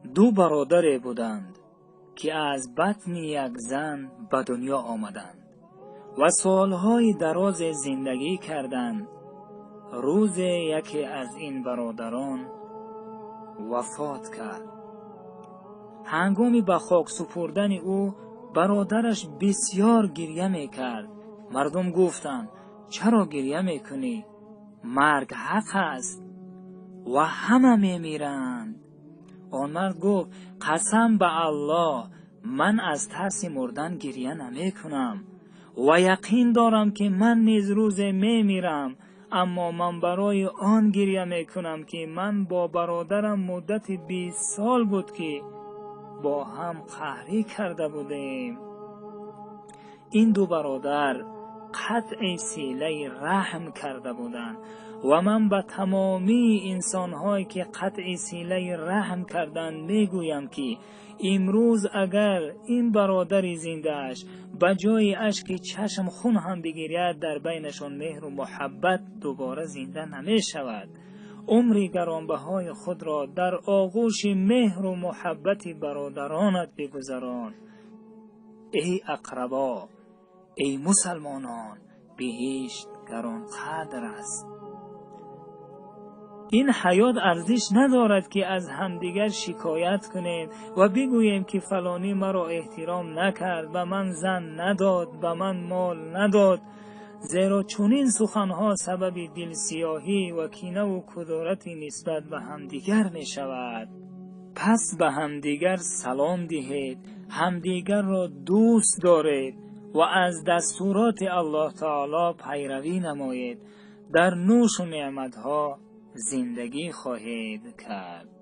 Ду бародаре буданд, ки аз батни як зан ба дунё омаданд ва солҳои дарозе зиндагӣ карданд. Рӯзе яке аз ин бародарон вафот кард. Ҳангоми ба хок супурдани ӯ бародараш бисёр гиря мекард. Мардум гуфтанд: чаро гиря мекунӣ? Марг ҳақ аст ва ҳама мемиранд. Он мард гуфт: қасам ба Аллоҳ, ман аз тарси мурдан гиря намекунам ва яқин дорам, ки ман низ рӯзе мемирам, аммо ман барои он гиря мекунам, ки ман бо бародарам муддати 20 сол буд, ки бо ҳам қаҳрӣ карда будем. Ин ду бародар қатъи силаи раҳм карда буданд ва ман ба тамомии инсонҳое, ки қатъи силаи раҳм карданд, мегӯям, ки имрӯз агар ин бародари зиндааш ба ҷои ашки чашм хун ҳам бигиряд, дар байнашон меҳру муҳаббат дубора зинда намешавад. Умри гаронбаҳои худро дар оғӯши меҳру муҳаббати бародаронат бигузарон. Эй ақрабо, эй мусалмонон, биҳишт гаронқадр аст. Ин ҳаёт арзиш надорад, ки аз ҳамдигар шикоят кунем ва бигӯем, ки фалонӣ маро эҳтиром накард, ба ман зан надод, ба ман мол надод, зеро чунин суханҳо сабаби дилсиёҳӣ ва кинаву кудурати нисбат ба ҳамдигар мешавад. Пас ба ҳамдигар салом диҳед, ҳамдигарро дӯст доред ва аз дастуроти Аллоҳ таоло пайравӣ намоед. Дар нӯшу неъматҳо зиндагӣ хоҳед кард.